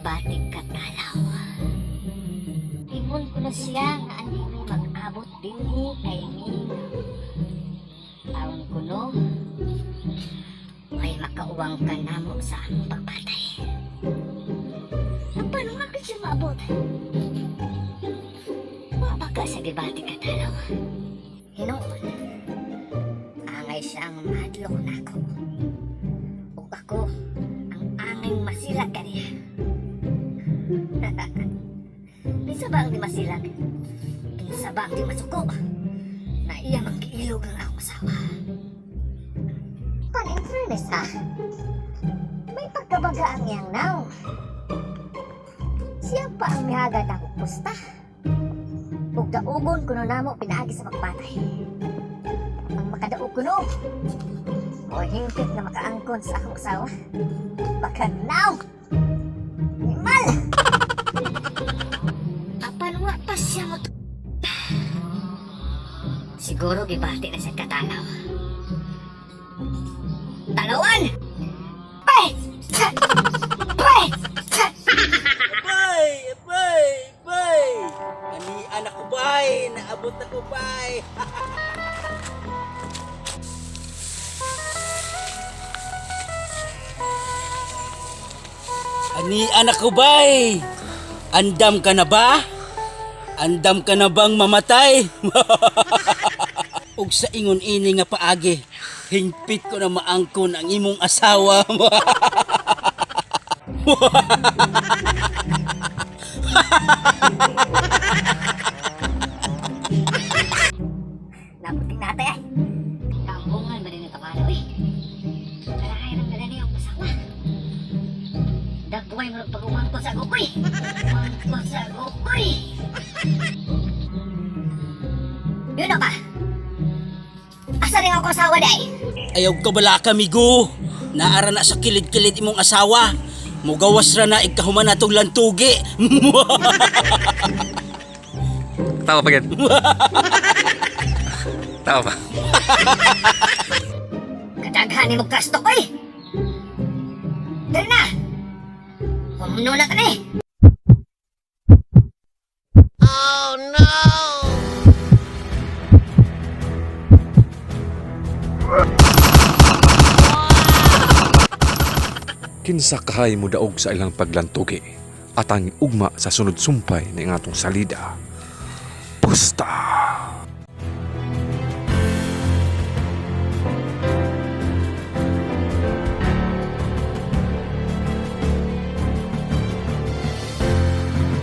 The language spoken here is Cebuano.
Gibati katalaw. Ingon ko na siya nga anhi may mag-abot dinhi kay Nina. Aron ko no, may makauwang ka namo sa among pagpatay. Ang paano nga ka siya maabot? Wa ba ka sa gibati katalaw? Hinuon, angay siya ang mahadlok nako. Ug ako, ang angay masilag kaniya. Kinsa ba ang di masilag? Kinsa ba ang di masuko? Na iya mang giilog ang akong asawa. Pan, in fairness ha, may pagkabaga ang iyang naong. Siya pa ang mihagad akong pusta. Ug daugon kuno namo pinaagi sa pagpatay. Ang makadaog kuno, o hingpit na makaangkon sa akong asawa. Baka naong! Animal! Apan wa pa siya mo. Siguro gibati na siya katalaw. Talawan! Bay! Bay! Bay! Bay! Bay! Ani anak ko bay! Naabot ako bay! Ani anak ko bay! Andam ka na ba? Andam ka na bang mamatay? Ug sa ingon ini nga paagi, hingpit ko na maangkon ang imong asawa. Nabuting natay ay. Kambungan ba din ito kano eh? Karahay ng dala niya ang asawa. Dagway mo ng pag-umangkot sa gukoy! Umangkot sa gukoy! Yun na ba? Asa rin ako asawa day? Ayaw ka bala kamigo. Naara na sa kilid-kilid imong asawa. Mugawas ra na ikahuman natong lantugi. Tawa pa gid. Tawa pa. Kadaghan ni mo kasto ko eh! Dali na! Humno na ka na eh! Kinsa kahay mo daog sa ilang paglantugi at ang ugma sa sunod sumpay ng atong salida. Pusta!